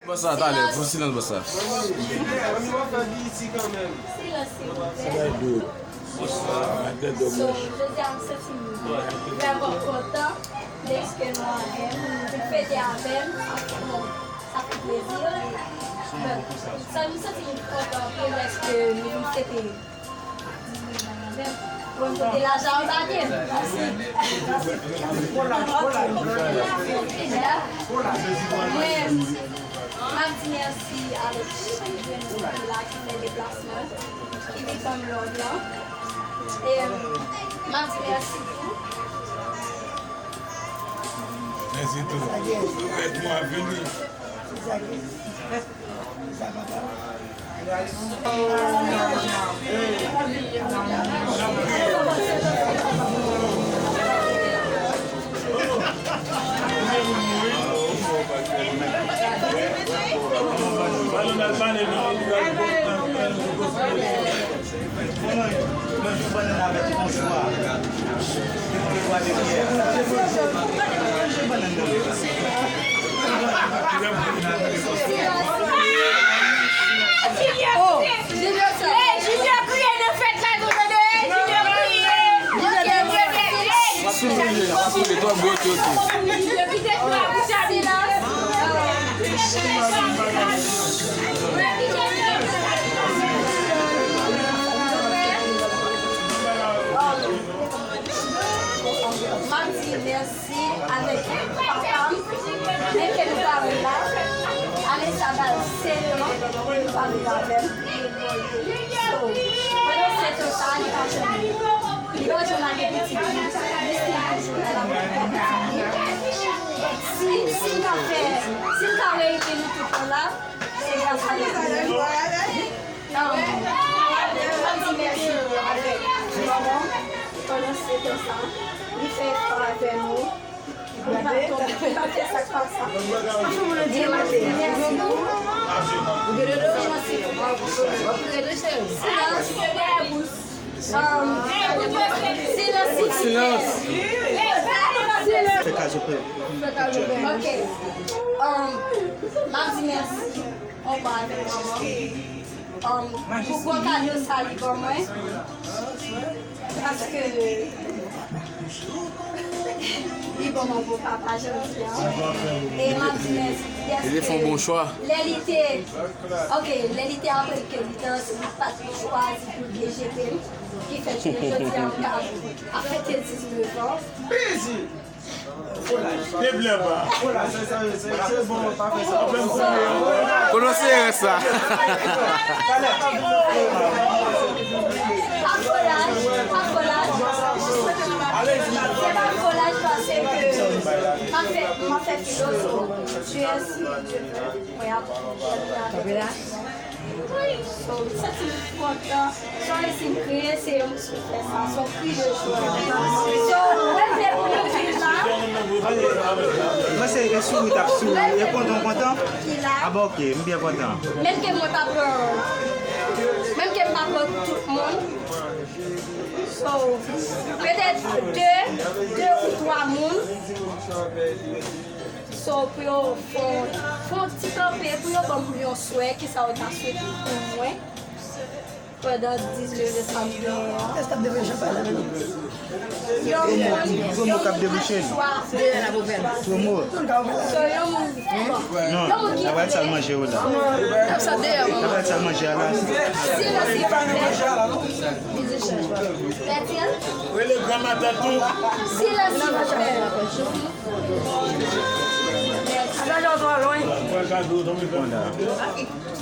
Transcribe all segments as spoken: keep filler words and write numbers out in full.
Bòs la, talè, fè silans bòs la. Silans, silvouplè. So, jodi a, m santi m vrèman kontan dèske nou avè m, nou vin fete avè m. Bon, sa fè plezi. Bon, sa, m santi m kontan anpil dèske nou vin fete. Bon, kote lajan an pa gen. Mwen, m ap di mèsi avèk chak grenn moun ki la, ki fè deplasman, ki vin ban m love lan. E, m ap di mèsi tou. Mèsi tou. Rès mwa vini. Koman yo manje bannann avèk yon chwa? Yon chwa de pyè. Manje bannann nan. Oh, Junior, hey, Junior kriye nan fèt la, nou tande, hey, Junior kriye. Junior kriye, hey. Junior kite nou a bouch a li. M ap di mèsi avèk papa m, menm ke nou pa wè l la. Ane sa ba l sèt an, nou pa viv avè l. So, pandan sèt an sa a, li pa janm, li pa janm lage pitit li, li still toujou la, l ap pran pitit li. Si, si m ka fè, si m ka reyini nou tout la, se gras a Bondye. Mwen di mèsi avèk manman m pandan sèt an sa. Li fè efò avè nou. Li pa tonbe, li pa fè sa k pa sa. E m ap di mèsi tou. Silans, dèyè bouch. Um, silans, silvouplè. Silans. Silans. Fè kazo pe. Ok. Um, m ap di mèsi. Anba avèk manman. Um, pou gwo kado sa li ban mwen. Paske li ban mwen bon papa jodi a. E m ap di mèsi. Li te fè yon bon chwa. Lè li te, ok, lè li te aprann ke li te ansent, li pa t chwazi pou l te jete m. Ki fè ke jodi a m ka ap fete diznèf an. Te blè pa. Kono se rès la. Pa kolaj, pa kolaj. Se pa kolaj paske m ap fè, m ap fè filozof. Dieu est si Dieu veut. Mwen ap jwenn avèk. So, m santi m kontan. Sa vle di m kriye, se yo m sou fè sa. Se yon kri de jwa. So, mwen vle pou nou viv la. Mwen se e souri t ap souri. E kontan w kontan? Ki la? A bon, ok, m byen kontan. Menm ke mwen pa pran, menm ke m pa pran tout moun. So, petèt de, de ou twa moun. So, pou yo fè, fè yon ti kanpe, pou yo ban m yon swè, kisa yo ta swete pou mwen pandan diznèf ane sa m genyen an. Èske ap devouche pa la menm? Yon moun, yon moun ki fè chwa. Promo. So, yon moun, non, yon moun ki vle. N ap al sal manje yo la. N ap sal deyò, manman. N ap al sal manje a la. Silans, silvouplè. Rele granmatant ou. Silans, silvouplè.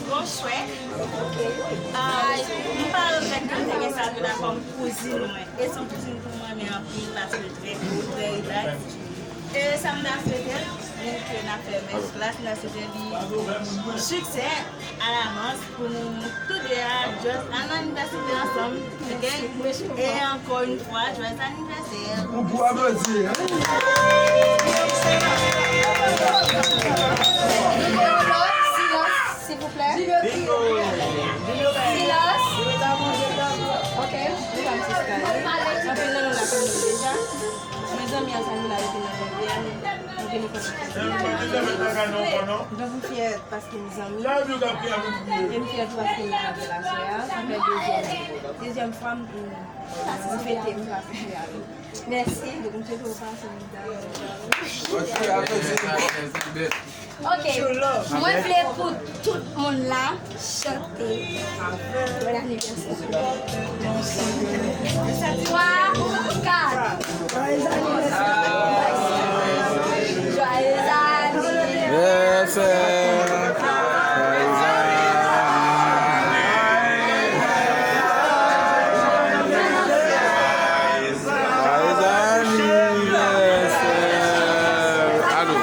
Bonswè. Ah, m pa regrèt ke m te gen Sabrina kòm kouzin mwen. E se yon kouzin pou mwen renmen anpil paske l trè cool, trè relax. E sa m ta swete l, menm ke n ap fè masterclass, m ta swete li siksè alavans pou nou tou de a, just al nan inivèsite ansanm, ok? E ankò yon fwa, joyeux anniversaire! Yon gwo aplodi. Silans, silvouplè. Silans. Ok. Francisca ye. Anpil nan nou la konn li deja. Mwen zanmi an Samila depi nan janvye a, nou, nou vin konn. Donk, m fyè paske m zanmi. E m fyè tou paske m nan relasyon an. Sa fè dezyèm, dezyèm fwa m, m fete m pase avè l. Mèsi. Donk, m swete w pase yon bèl jounen. Ok, aplodi. Ok. Mwen vle pou tout moun la chante. Bon anivèsè. Twa, kat. Joyeux anniversaire. Joyeux anniversaire. Alo.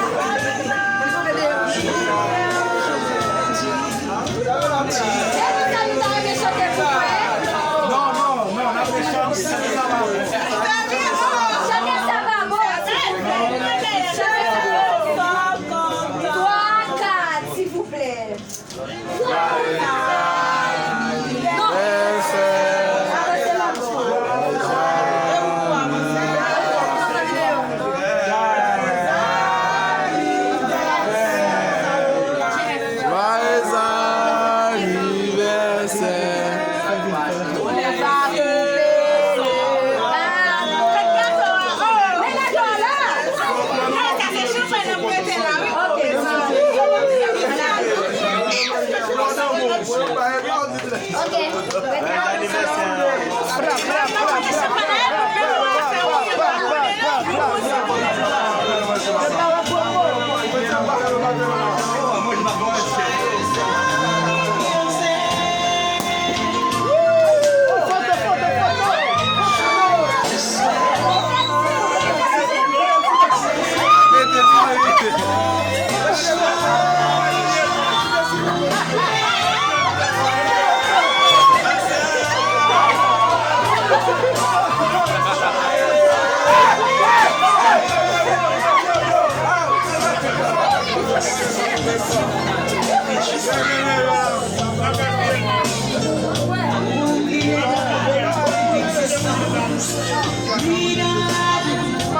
Twa, kat, silvouplè. Joyeux anniversaire.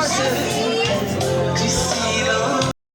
Ok.